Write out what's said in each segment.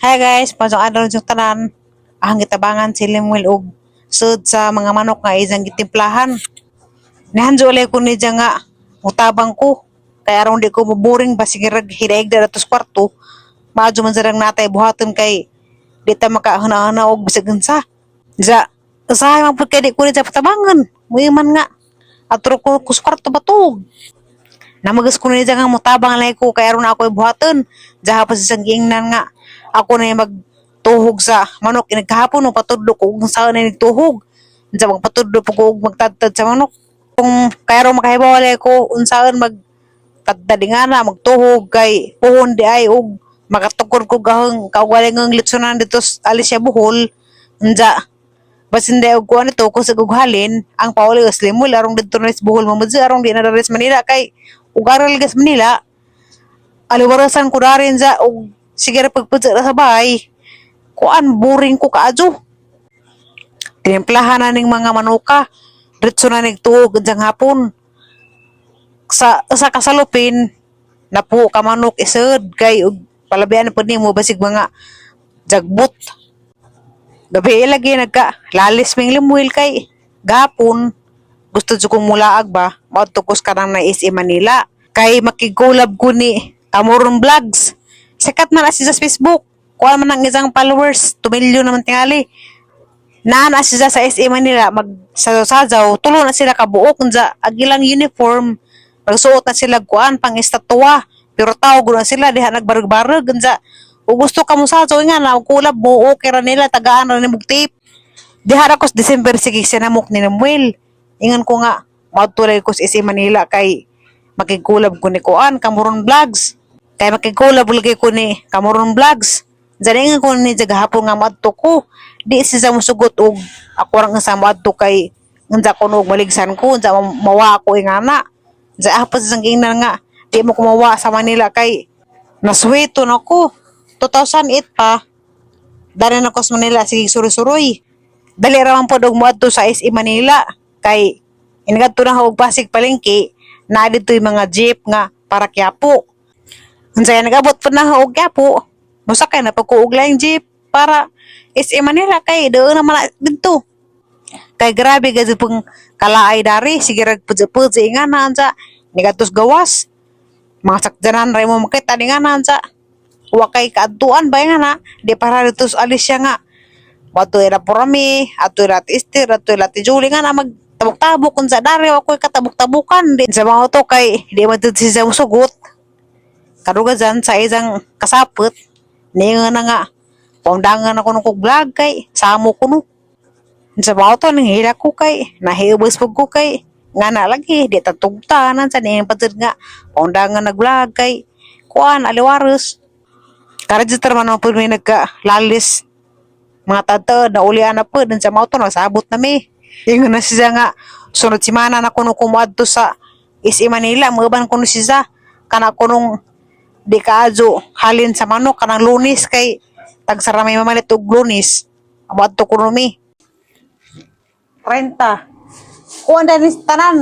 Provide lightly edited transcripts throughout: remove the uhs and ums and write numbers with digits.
Hi guys, pasok adlaw yung tanan. Ahang gitabangan si Lemuel og sud sa mga manok nga isang gitimplahan. Nihanjo ulay ko ni nga mutabang ko. Kay aron di ko maboring ba sige rag hidaig dara sa kwarto. Maadyo man sarang natay buhaton kay di ta makahuna-huna og bisag unsa. Za usahay man pud kay di ko ni patabangan. Muiman nga atro ko sa kwarto batug. Namagas ko ni nga mutabang lang ko kay aron ako buhaton. Diha pa sa isang giingnan nga ako na yung magtuhog sa manok inagkahapon no patudlo ko kung saan na nagtuhog. Unsa magpatudlo po ko og magtadtad sa manok. Kung kay aron makahibaw lang ko unsaon magtadtad nga na magtuhog kay puhon di ay og makatukod ko gahong kaugalingon litsunan dito sa Alicia Bohol. Unsa basin di og kuan ito kung sa gughalin ang pauli os limul arong didto na sa Bohol mamudzi arong di na diri sa Manila kay ugaral gas Manila aliwarasan ko darin sa og sige ra pagpudza ra sa bahay kuan boring ko kaadyo. Tinimplahan na ning mga manuka, diretso na nagtuog unsang hapon sa usa ka salupin napuo ka manok isod kay og palabian pud nimo basig mga jagbot. Gabi lagi nagka lalis ming Lemuel kay gapon gusto jud kong mulaag ba maadto ko sa kanang na SM Manila kay makig-collab ko ni Cameron Vlogs. Sikat man na siya sa Facebook. Kuha man ang isang followers, 2 million naman tingali. Naa na siya sa SM Manila mag sayaw, tulo na sila kabuok unsa ag ilang uniform, magsuot na sila kuan pang estatwa pero tao gud na sila diha nagbarag-barag. Unsa ug gusto ka mo sayaw nga na collab mo, okay ra nila, tagaan ra nimo tip. Diha ra ko sa December sige sinamok ni Lemuel. Ingon ko nga moadto ko sa SM Manila kay makig-collab ko ni kuan Cameron Vlogs. Kay makig-collab lagi ko ni Cameron Vlogs. Diyan ingon ko ni gahapon nga moadto ko. Di siya mosugot og ako rang sa moadto kay unsa ko og maligsan ko unsa mawa ako ingana. Unsa hapon sa giingnan nga di mo kumawa sa Manila kay nasweto na ko. 2008 pa dali na ko sa Manila sige suroy-suroy. Dali ra man pod og moadto sa SM Manila kay inigadto na og Pasig palengke na didto'y mga jeep nga para Quiapo. Unsay nag-abot pod na og Quiapo, mosakay na pud ko og laing jeep para SM Manila kay doon naman na didto. Kay grabe gid pong kalaay dari sige rag pudzi-pudzi ingana unsa nigadtos gawas. Mga sakyanan ra mo makita ni nga unsa wa kay kaadtuan ba nga na di para dito sa Alicia nga Wato ira porami, ato ira ati Esther, ato ira ati Julie nga na magtabok-tabok kung sa dari wa ko'y katabok-tabukan. Di sa mga to kay di man dito siya musugot. Karuga dyan sa isang kasapot, niya na nga, paundangan ako nung kog vlog kay, samo ko no. Sa mga to, nanghila ko kay, nahiubos pag ko kay, nga na lagi, di tatugtanan sa niyang patid nga, paundangan nag-vlog kay, kuan, aliwaros. Karegister man ako may nagka-lalis mga tata na ulian na po dun sa mga to nasabot na mi. Ingon na siya nga sunod semana na kuno kumuadto sa SM Manila mauban kuno siya kana kunong di kaadyo halin sa manok kanang Lunes kay tagsara may mamalit og Lunes moadto kuno mi. 30 kuan ni tanan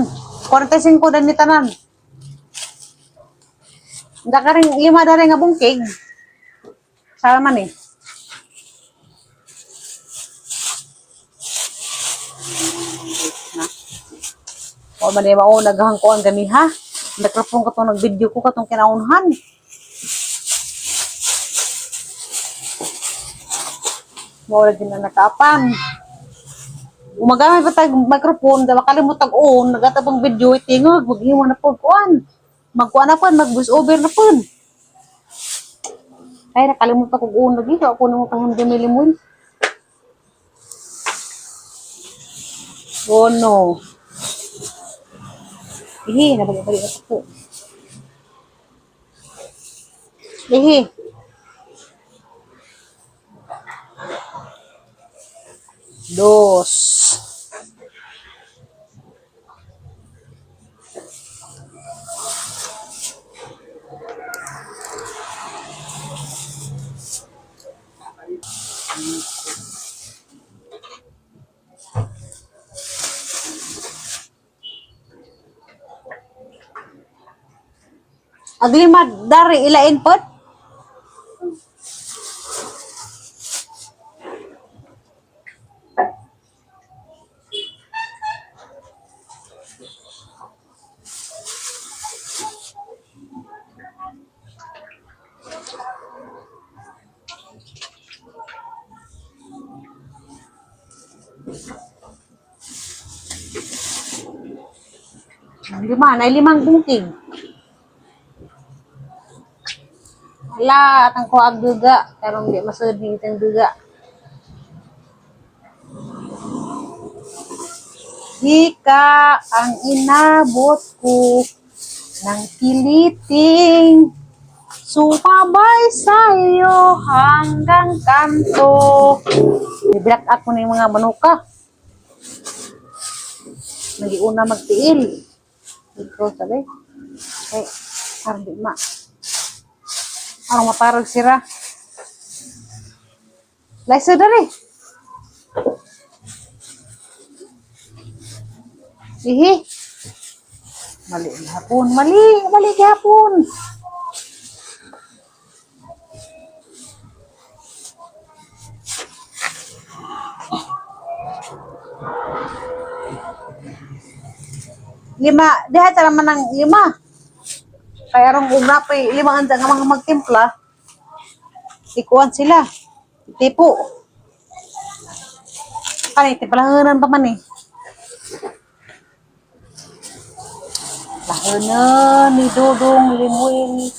45 dan ni tanan. Da karing lima dari nga bungkig. Sama man eh. Na. Wa man eh mao naghang kuan gani ha. Nakrapong katong nag-video ko katong kinaunhan. Mao lagi na nakaapan. Umagamit pa tag microphone, da makalimot tag on, nagatabang video itingog, maghimo na pod kuan. Magkuan na pod, mag voice over na pod. Ay nakalimot pa kog on lagi, ako namo pahimdi milimon. Oh no. Ihi, nabalik-balik na po. Ihi. Dos. Aglima dari ilain pod. Lima, na limang bungking. Ala, atang kuag duga. Karong di masud ni itang duga. Hika ang inabot ko ng kiliting. Sumabay sa'yo hanggang kanto. Black out mo na yung mga manuka. Nagiuna magtiil. Ikaw sabi. Eh, parang di ma. Parang matarog sira. Laysa dali. Ihi. Mali gihapon. Mali. Mali gihapon. Lima. Diha tara man ang lima. Kaya rong ugna pa eh, lima ang nga mga magtimpla. Ikuan sila. Tipo. Kani, timplahanan pa man eh. Lahanan ni Dudong Limuel.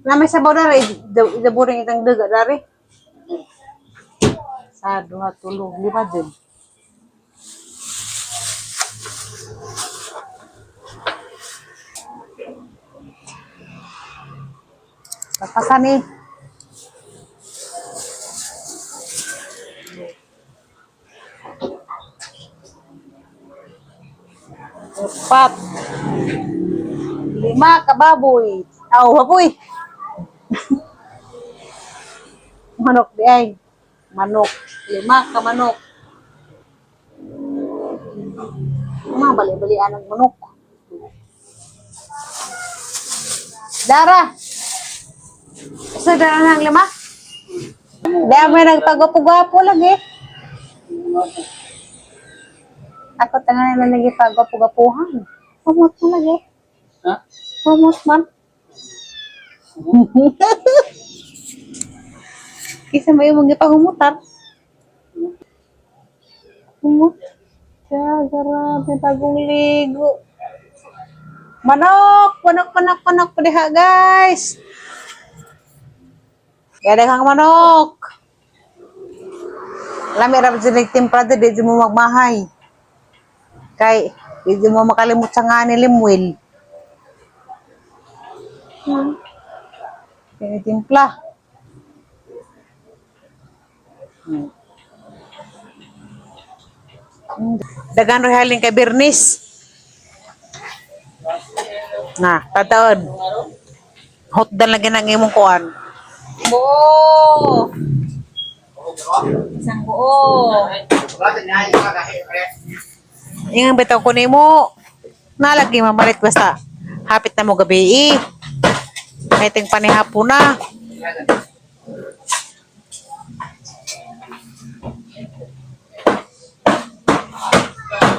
Na may sabaw na rin, idaburing itang daga dari. Sa duha, tulo, lima din. Papasan eh. Apat. Lima kababoy. Aw, baboy. Manok di ay. Manok. Lima ka manok. Mga bali-balian ang manok. Dara! Isa dara ng lima? Di may nagpagwapo-gwapo lagi. Ako tanga na lagi pagwapo-gwapuhan. Pamot mo lagi. Ha? Pamot man. Kisa may imong gipahumutan. Humot. Siya, grabe, bagong ligo. Manok! Manok, manok, manok pa diha, guys! Kaya kang manok! Lami ra jud nagtimpla di di mo magmahay. Kay di mo makalimot sa nga ni Limuel. Tinitimpla. Dagan ro halin kay Bernice. Na, tataon. Hotdan lagi nang imong kuan. Buo. Isang buo. Ingang bitaw ko nimo. Nalagi mamalit basta. Hapit na mo gabi eh. May ting panihapon na.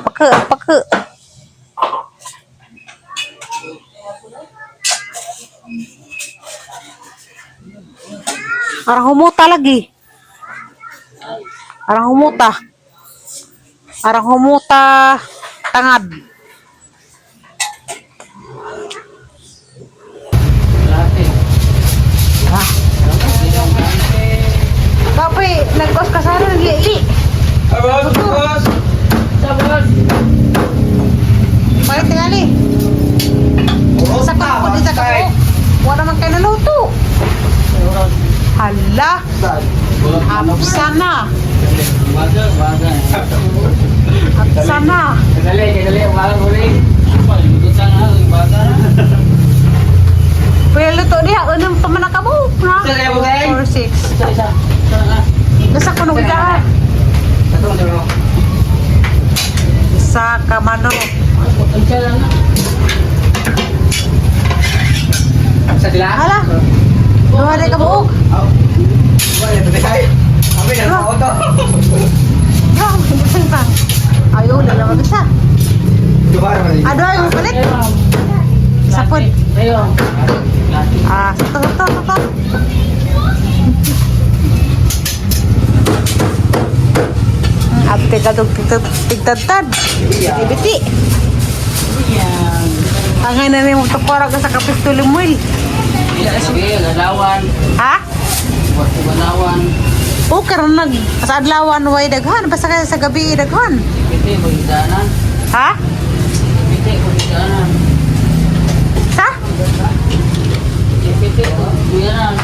Pake, pake. Arang humuta lagi. Arang humuta. Arang humuta tangad. Ha? Kape, nagkos ka sana naglili. Boss, boss! Sa boss! Palit tingali. Sa ko dito ka ko. Wala man kayo naluto. Hala, hapsa na. Baga, baga. Hapsa na. Kadali, kadali, umaga uli. Palimutan na, baga. Pero luto niya, anong pamanakabuok na? Sa level guys. 4, 6. Isa, isa. Isa na. Nasa kuno ka. Ito, ito. Isa ka manok. Isa lang na. Sa sila? Hala. Duha na ka buok. Ah, busang pa. Ayaw, dalawa isa. Ado ay mo palit. Isa pod. Ayun. Ah, sato, sato, sato. Abi kay kadog tigtadtad. Biti. Yan. Angay na nimo tukora ka sa kapisto, Lemuel. Sige, galawan. Ha? Galawan. O karon nag sa adlawan way daghan, basta kay sa gabi daghan. Biti, pagdaanan. Ha? Biti, pagdaanan. Sa? Biti, pagdaanan.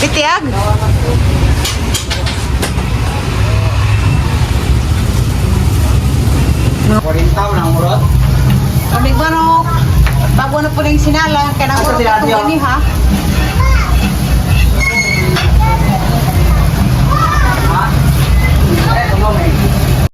Bitiag. Warintaw ng urot. Kamig manok. Bago na po na yung sinala, kaya Asa nang sila, itong Dio? gani ha.